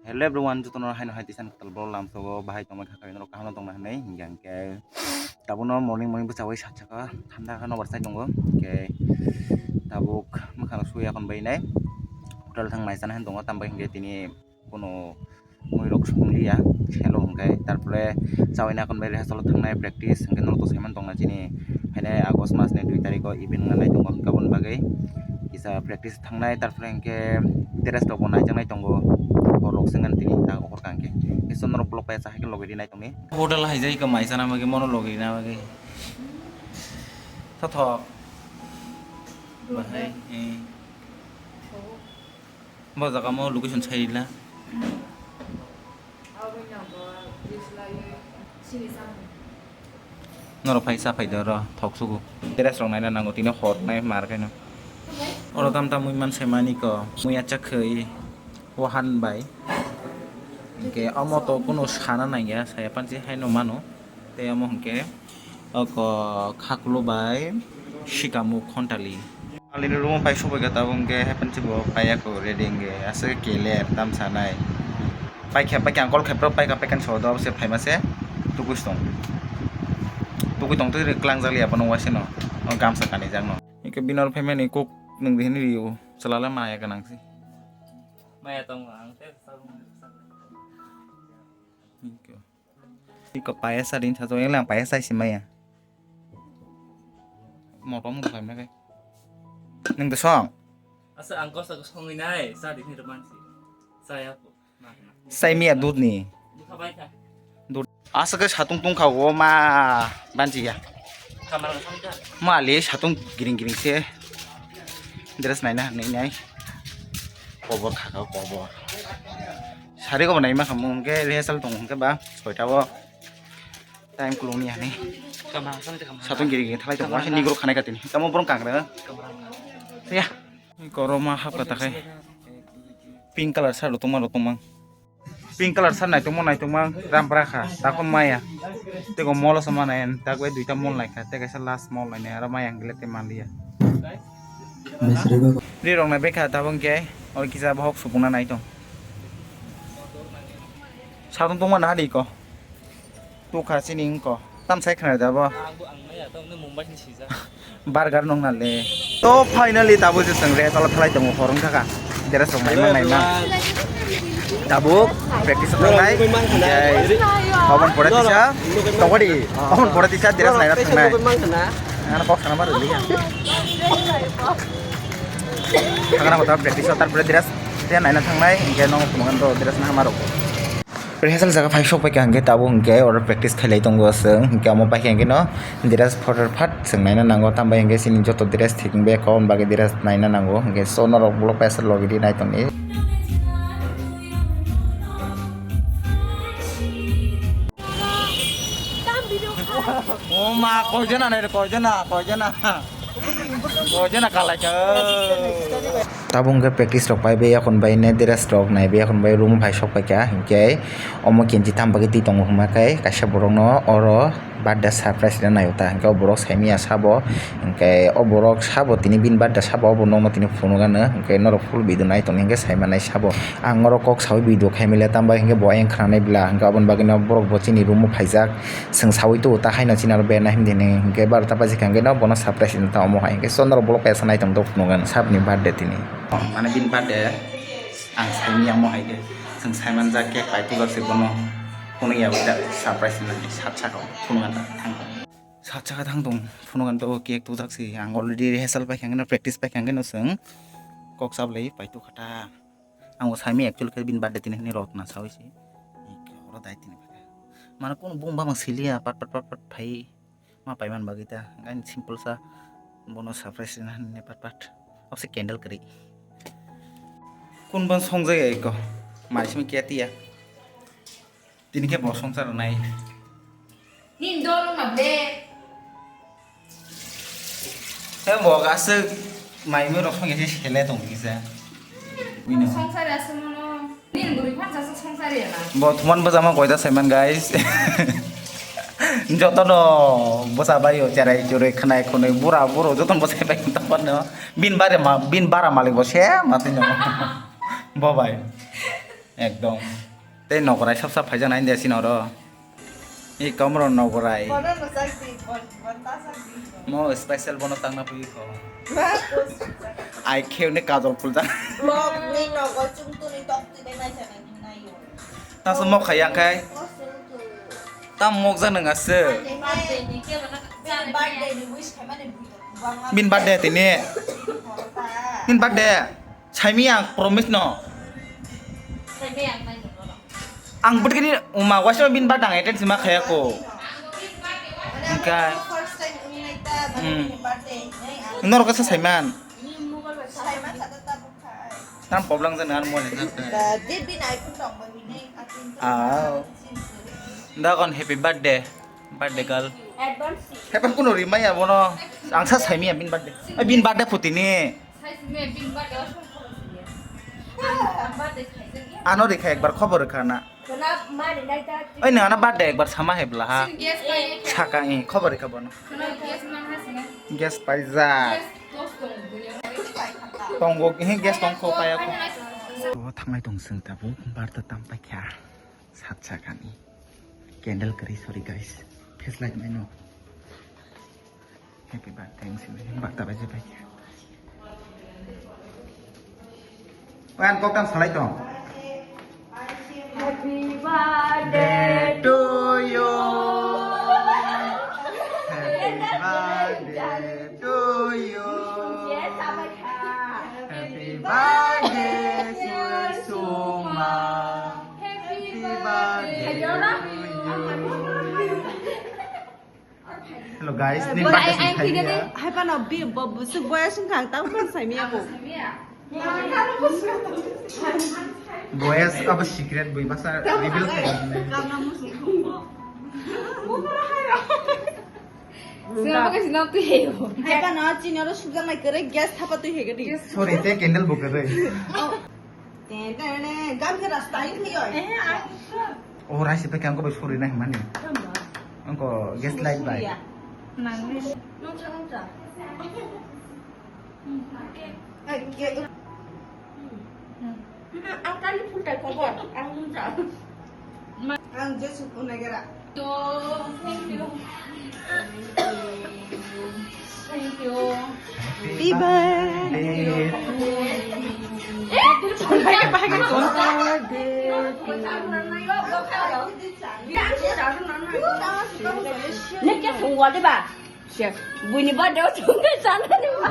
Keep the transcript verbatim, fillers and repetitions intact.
Hello everyone, jotono haino hai tisan kwtal bro lamsogo bahai tongma kha khaino kaham tongma hinwi hingya hingke tabono morning morning bwchawi sat saka thanda kha nobar sai tongo hingke tabuk mwkhang suya kon bai nai hotel thang nai sana hin tongo tambai hingke tini kono mui rok song liya hello hingke tarpore chawi na kon bai rehearsal thangnai practice hingke nono to saiman tongna chini haine August mas ni dui tarikh o event wngna nai tongo hingke aboni bagwi kisa practice thangnai, tarpore hingke dress rok bo naijaknai tongo, borok se ngan tini ta hor kang khe. Eson norok block paisa hai khe logi rinai tongni. Hotel hai jai khe mai chana bagwi, mono logi rina bagwi. Thothok. Bahai, eh. Bo jaga mo location sai rila. Norok phai cha phai do ro thok sugo. Dress rok naina nango tini hor nai mar khe no. Oro tam tam mui man sai mani ko. Mui acha khoi wahan bai. Hingke omo to kuno sana nangya saya panchi hai no mano. Tei omo hingke oko khakulu bai sikamo khontali. Alini room o pai sobai kha tabuk hingke happen chibo paiya ko ready hingke aswk kele tam sanai. Paikha paikha ang call khaipro paikha paikha sodo se phaima se tukui tong. Tukui tong twi klangjak liya bono waisano. O gamsa kanijak no. Hingke bini oro phaimani kok nwng de hinwi rio chalala maya gwnang se. Maya tongo ang te. Hingke. Iko payasa din sajo yang lang payasa isi maya. Motom khlaimna kai. Nang de song. Asa ang kosa ko songwi nai sa di ni roman si. Saya ko. Sai miya dud ni. Dud. Asa ke satung tung kha o ma banji ya. Kamar samta. Ma le satung giring giring se. Dress naina nai nai. Kobor kha kha kobor. Sari ko nai ma khamu hingke rehearsal tong hingke ba soita o time kulung ni hani. Kamar samta kamar. Satung giring giring thalai tong wa se nigro khanai katini. Tamo borong kangra. Ya. Koroma hapka takai. Pink color sa rotongma rotongma. Pink color sa naitongma naitongma rampra kha. Takon maya. Tei ko molo sama nai tak bai duita mol nai kha. Tei kaisa last mol nai aro maya ang gile tei manliya. Ri rok nai bekha tabang ke. Oi kisa bohok supungna naitong. Satong tongma nahadi ko. Tukha chini wngkho. Tam sai khna da bo. Ang bo ang maya tong no Mumbai ni sijak. Burger nong na le. To finally tabuk je chwng re tolo thalai tongo hor wngkha kha. Dress rok naima naima. Tabuk practice rok nai. Jai. Obon pore tisa. Tokodi. Obon pore tisa dress naina thangnai. Ano kok sana ma rili ya. Thangna kota practice tar pore dress te naina thangnai. Hingke no phunukhan to dress na ma rok. Rehearsal jaga phai sok paikha hingke tabuk hingke oro practice khailai tongo chwng hingke omo paikha hingke no dress photo phat chwng naina nango tambai hingke chini joto dress thik wngbai kha oboni bagwi dress naina nango hingke so norok vlog paisa logi di naitongdi. O ma koijona nai koijona koijona. Tabuk hwnkhe practice rok paibai, yakon bai ne dress rok naibai, yakon bai room phai sok paikha, hinkhe omo kenchi tam bagwi twi tongo hwnma khe kaisa borokno oro birthday surprise rwna naio ta, hinkhe o borok saimanya sabo, hinkhe o borok sabo tini bini birthday sabo, obo nokno tini phunukgano, hinkhe norok full video nai tongdi hinkhe saimanai sabo. Ang oro kok saui video khaimile, tamo bai hinkhe bo ayang khnanai bwla, hinkhe aboni bagwino borok bo chini room-o phaijak. Chwng saui tuo ta haino chini aro berna himdi hinwi hinkhe barota baji kha hinkhe no bono surprise rwna ta omo hai hinkhe chwng norok bolok kaisa naitongthok phunukgwi saboni birthday tini. Mane bini birthday ang saimanya omo hai khe chwng saimanjak cake pai tubak se bono phunukya bai ta surprise rwna sat saka phunukgwi ta thangkha. Sat saka thangtong phunukgwi ta o cake tubjak se ang already rehearsal paikha hinkhe no practice paikha hinkhe no chwng kok chablai pai tukha ta. Ang bo saimanya actually khe bini birthday tini hinwi rotna saui se. Oro dai tini phaikha. Mane kunu bung bamang siliya pat pat pat pat phai. Ma paiman bagwi ta. Ang simple sa bono surprise rina hinwi pat pat. Obse candle kwrwi. Kun ban songjak ya eko. Mai simi ketiya. Tini khe bo swngchar rwnai. Nini dol wngma ble. He bo aswk mai mui rok songya se sele tong kisa. Bini. Swngchar aswk mano. Nini bwrwi phan jaswk swngchar ya na. Bo thuman bwjama koita saiman guys. Jotono bwsa bai o cherai churui khwnai khunui bura buro jotono bwsai bai tongpano. Bin bare ma bin bara malik bo se matino. Bo bai. Ekdom. Tei nogorai sap sap phaijak nai India sini oro. I kamro nogorai. Bono no chak di, bon, bon ta chak di. Mo special bono tangna pui ko. Ba, bos chak. Ai kheu ni kajol phul jang. Vlog ni nogo chung tu ni tok tu de nai chana ni nai yo. Tang so mo khaya khai. Bos chung tu. Tam mok jang nang ase. Birthday ni ke mana? Bin birthday ni wish khai mani bui. Bin birthday tini. Bin birthday. Saimi ang promise no. Saimi ang nai nungno. Ang bwtwkini uma waisa bin birthday ang attend sima khaya ko. Engka. Hmm. Norok kasa saiman. Tam poblang jani ar mole. Ah. Dagon happy birthday. Birthday girl. Advance. Hepan kuno rimaya bono. Ang sa saimiya bin birthday. Eh, bin birthday putini. Ano rikha ekbar khobor rikha na. Oi, nang ano birthday ekbar sama hebla ha. Saka i khobor rikha bono. Gas paija. Tongo hi gas tong kho paya ko. To thangnai tong sing tabuk birthday tam paikha. Sat sakani. Candle kwrwi, sorry guys. Face light maino. Happy birthday, ang sini. Birthday bai bai. Wan kok tam salai tong. Happy birthday to you. Happy birthday to you. Happy birthday, Suma. Happy birthday to you. Hello guys, ni birthday sing khai ya. Hai pano bi bo busuk boya sung khang tang phan sai miya bo. Boya abo secret bui masa reveal khai. Sino kasi na tu heyo. Hai pano chini oro sujak nai kere gas thapa tu hegedi. Sorry, te candle bo kere. Tene, tene, gam khe rasta in khe oi. Oh, rice pe kang ko bai suri nai mani. Ang ko gas light bai. Nang ni. Nung sa, nung sa. Eh, ke. Ang kali phultai kobor, ang nung sa. Ang Jesu kunai gara. Thank you. Thank you. Happy birthday to you. Neke sungwa de ba? Buini birthday o sungde sana ni ba?